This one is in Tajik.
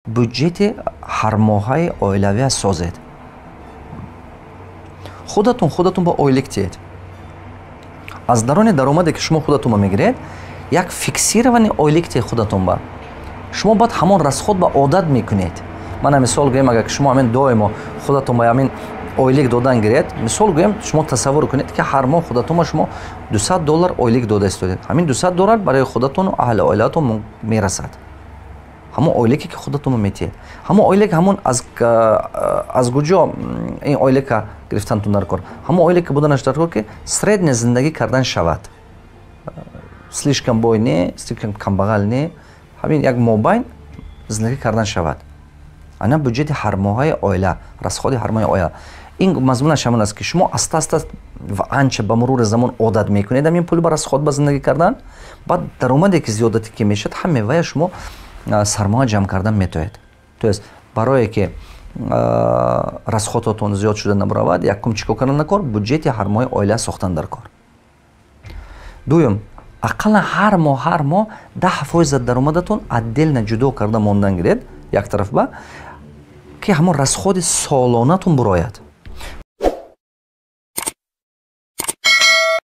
Бюджети ҳармоҳаи оилавия созед. Худатон ба ойлик тиед. Аз дарони даромаде, ки шумо худатон ба мегиред, як фиксированный ойлик тиед худатон ба. Шумо баъд ҳамон расход ба одат мекунед. Мана, мисол гӯем, агар ки шумо ҳамин доимо худатон ба ҳамин ойлик додан гиред, мисол гӯем, шумо тасаввур кунед, ки ҳар моҳ худатон ба шумо 200 доллар ойлик дода истодед. Ҳамин 200 доллар барои худатону аҳли оилаатон мерасад. Ҳамон ойлике, ки худатон метиҳед, ҳамон ойлик, ҳамон аз куҷо ин ойлика гирифтантун дар кор? Ҳамон ойлика буданаш дар кор, ки средне зиндагӣ кардан шавад. Слишком бой не, слишком камбағал не, ҳамин як мобайн зиндагӣ кардан шавад. Ана бюджети ҳармоҳаи оила, расходи ҳармоҳаи оила. Ин мазмунаш ҳамон аст, ки шумо аста аста ва анча ба мурури замон одат мекунед ҳамин пул ба расход ба зиндагӣ кардан. Баъд даромаде, ки зиёдате ки мешавад, ҳаме вая шумо сармоя ҷамъ кардан метоед. То есть барое ки расходотон зиёд шуда набаравад, якум чӣ кор кардан дар кор? Бюджети ҳармоҳаи оила сохтан дар кор. Дуюм, ақаллан ҳар моҳ 10 фоиза даромадатон отдельно ҷудо карда мондан гиред як тараф ба, ки ҳамон расходи солонатон бурояд.